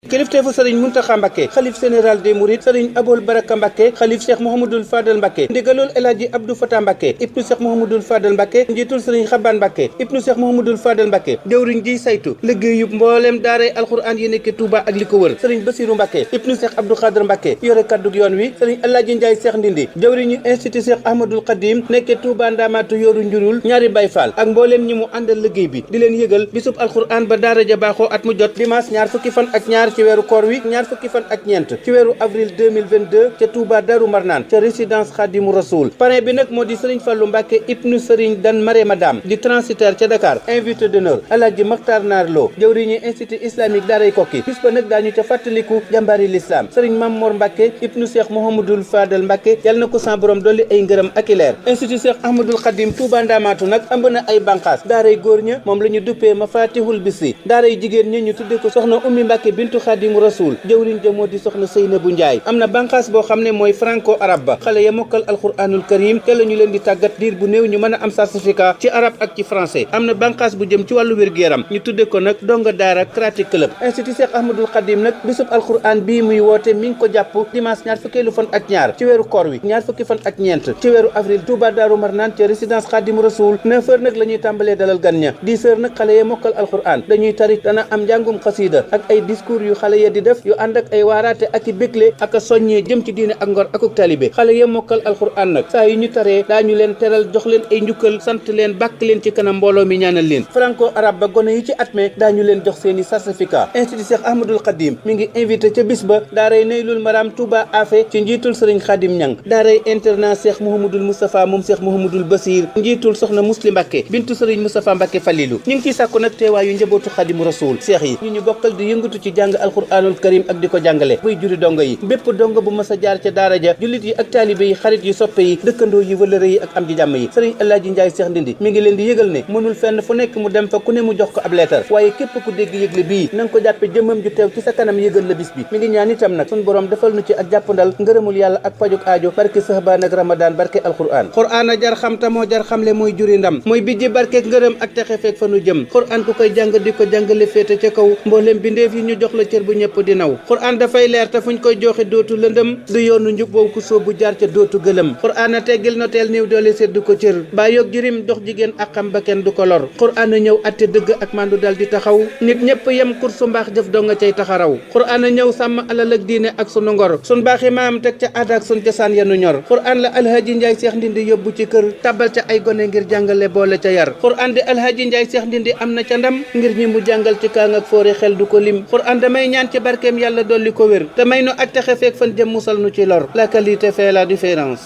kilifteefu sëriñ Muntaxa Mbàkke xalif général des mourides sëriñ Aboul Baraka Mbàkke xalif Cheikh Mouhamadoul Fadal Mbàkke ndigalul El Hadji Abdou Fatah Mbàkke ibnu Cheikh Mouhamadoul Fadal Mbàkke njiitul sëriñ Xabaan Mbàkke ibnu Cheikh Mouhamadoul Fadal Mbàkke jëwriñ ji saytu liggéeyub mbooleem daaray alxuraan yi nekk Touba ak li ko wër sëriñ Basiru Mbàkke ibnu Cheikh Abdou Khadr Mbàkke yore kaddug yoon wi sëriñ El Hadji Ndiaye Cheikh Ndindi jëwriñu institut Cheikh Ahmadoul Khadim nekke Touba Ndamaatu yoru njurul ñaari Baay Faal ak mbooleem ñi mu àndal liggéey bi di leen yëgal bisub alxuraan ba daara ja baaxoo at mu jot dimanche ñaar fukki fan ak ñaar ci weeru koor wi ñaar fukki fan ak ñeent ci weeru avril 2022 ca Touba Darou Marnaan ca résidence Khadimu Rasoul parrain bi nag moo di sëriñ Fallu Mbàkke ibnu sëriñ Dan Marema Dam di transitaire ca Dakar invité d'honneur Alaaji Makhtar Naar Lo jëwriñu institut islamique daaray Kokki bis ba nag daañu ca fàttaliku jàmbaari l'islam sëriñ Mamor Mbàkke ibnu Cheikh Mouhamadoul Fadal Mbàkke yàlla na ko sa borom dolli ay ngërëm ak i leer institut Cheikh Ahmadoul Khadim Touba Ndamaatu nag ëmb na ay banqaas daaray góor ña moom la ñu duppee Mafatihul Bisri daaray jigéen ña ñu tudde ko soxna Ummi Mbàkke bintu Khadimu Rasoul jëwriñ ja moo di soxna Seynabu Njaay am na banqaas boo xam ne mooy franco arabe ba xale ya mokkal alquranul karim te la ñu leen di tàggat diir bu néew ñu mën a am certificat ci arabe ak ci français am na banqaas bu jëm ci wàllu wér-gu-yaram ñu tudde ko nag donga daara karate club institut Cheikh Ahmadoul Khadim nag bisub alquran bii muy woote mi ngi ko jàpp dimanche ñaar fukkeelu fan ak ñaar ci weeru koor wi ñaar fukki fan ak ñeent ci weeru avril Touba Darou Marnaan ci résidence Khadimu Rasoul 9h nag la ñuy tàmbalee dalal gan ña 10h nag xale ya mokkal alquran dañuy tari dana am njàngum xasiida ak ay discours yu xale ya di def yu ànd ak ay waaraate ak i bégle ak a soññee jëm ci diine ak ngor akuk talibé xale ya mokkal alquran nag saa yu ñu taree daañu leen teral jox leen ay njukkal sant leen bàkk leen ci kanam mbooloo mi ñaanal leen franco arabe ba gone yi ci atme daañu leen jox seeni certificat institut Cheikh Ahmadoul Khadim mi ngi invité ca bis ba daaray Naylul Maram Touba Afé ci njiitul sëriñ Khadim Ñang daaray internat Cheikh Mouhamadoul Moustapha moom Cheikh Mouhamadoul Basir njiitul soxna Muslim Mbàkke bintu sëriñ Moustapha Mbàkke Falilu ñu ngi ciy sàkku nag teewaayu njabootu Khadimu Rasoul seex yi ñu bokkal di yëngatu ci jàng alquranul karim ak di ko jàngale buy juri dongo yi bépp dongo bu mas a jaar ca daara ja jullit yi ak taalibe yi xarit yi soppe yi dëkkandoo yi wëlëre yi ak am di jàmm yi sëriñ El Hadji Ndiaye Cheikh Ndindi mi ngi leen di yëgal ne mënul fenn fu nekk mu dem fa ku ne mu jox ko ab leetar waaye képp ku dégg yëgle bii na nga ko jàppe jëmmam ju teew ci sa kanam yëgal la bis bi mi ngi ñaan itam nag sun borom defal nu ci ak jàppandal ngërëmul yàlla ak pajuk aajo barke sahbaan ak ramadan barke alquran qur'an a jar xam ta moo jar xamle mooy juri ndam mooy bijji barkeek ngërëm ak texe feek fa nu jëm qur'an ku koy jàng di ko jàngale féete ca kaw mboolem bindeef yi ñu jox la cër bu ñëpp di naw qur'an dafay leer te fuñ koy joxe dootu lëndëm du yoonu njub boobu ku soobu jaar ca dootu gëlëm qur'an a teggil noteel néew doole seddu ko cër baa yoog jirim dox jigéen ak xam ba kenn du ko lor qur'an a ñëw atte dëgg ak mandu dal di taxaw nit ñëpp yem kursu mbaax jëf doo nga cay taxaraw qur'an a ñëw sàmm alal ak diine ak sunu ngor sun baaxi maam teg ca aada ak sun cosaan yanu ñor qur'an la alhaji Ndiaye Cheikh Ndindi yóbbu ci kër tabal ca ay gone ngir jàngale boole ca yar qur'an di alhaji Ndiaye Cheikh Ndindi am na ca ndam ngir ñi mu jàngal ci kaang ak foore xel du ko lim qur'an damay ñaan ci barkeem yàlla dolli ko wér te may nu ak texe feek fan jëm musal nu ci lor la qualité fait la différence